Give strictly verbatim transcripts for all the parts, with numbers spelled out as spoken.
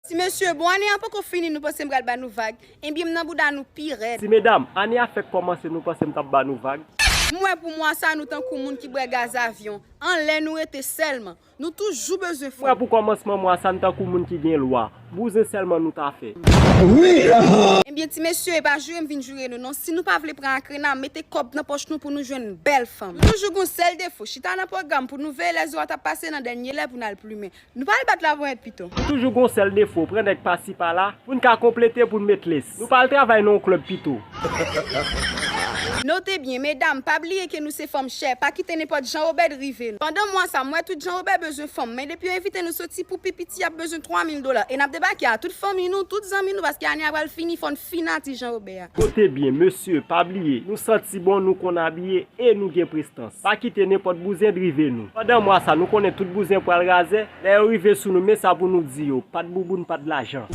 Ti mesye, bon, ane a poko fini, nou panse m pral ba nou vag? Ebyen, m nan bouda nou pi rèd. Ti medam, ane a fèk kòmanse, nou panse m t ap ba nou vag? M wè pou mwa sa nou tankou moun ki bwè gaz avyon. Anlè nou rete sèlman. Nou toujou bezwen fanm. M wè pou kòmansman mwa sa n tankou moun ki gen lwa. Bouzen sèlman nou ta fè. Ebyen ti mesye, e pa jire m vin jire nou non. Si nou pa vle pran akrena, mete kòb nan pòch nou pou nou jwenn bèl fanm. Nou toujou gon sèl defo, chita nan pwogram pou nou veye lè zo a t ap pase nan dènye lè pou n al plimen. Nou pa al bat laponyèt pito. Nou toujou gon sèl defo, pran nèg pasi pala pou n ka konplete pou n met les. Nou pa al travay nan yon klèb pito. Note byen, medam, pa bliye ke nou se fanm chè, pa kite nenpòt Jan Wobè drive nou. Pandan mwa sa, m wè tout Jan Wobè bezwen fanm, men depi yo envite nou soti pou pi piti, y ap bezwen twa mil dola. E n ap debake a tout fanmi nou, tout zanmi nou, paske ane a pral fini, fò n fini a ti Jan Wobè a. Note byen, mesye, pa bliye, nou santi bon, nou konn abiye e nou gen prestans. Pa kite nenpòt bouzen drive nou. Pandan mwa sa, nou konnen tout bouzen pral razè, lè yo rive sou nou, men sa pou nou di yo, pa t bouboun, pa t lajan.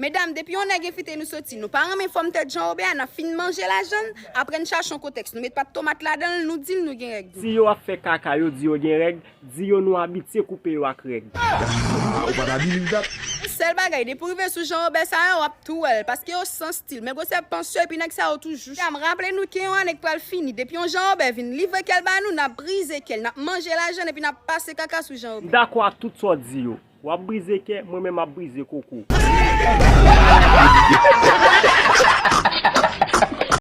Medam, depi yon nèg envite nou soti, nou pa renmen fòm tèt Jan Wobè a, n ap fin manje lajan n, apre n chache yon kontèks, nou met pat tomat ladan l, nou di l nou gen règ. Si yo ap fè kaka, yo di yo gen règ, di yo nou abitye koupe yo ak règ. Ou pa ta believe that? Sèl bagay, depi w rive sou Jan Wobè sa yo, w ap tou wè l, paske yo san stil, men gwosè pans yo, epi nèg sa yo toujou. Medam, raple nou ke yon ane k pral fini, depi yon Jan Wobè vin livre kè l ba nou, n ap brize kè l, n ap manje lajan n, epi n ap pase kaka sou Jan Wobè. M dakò ak tout sa w di yo. W ap brize kè, mwen menm m ap brize koko.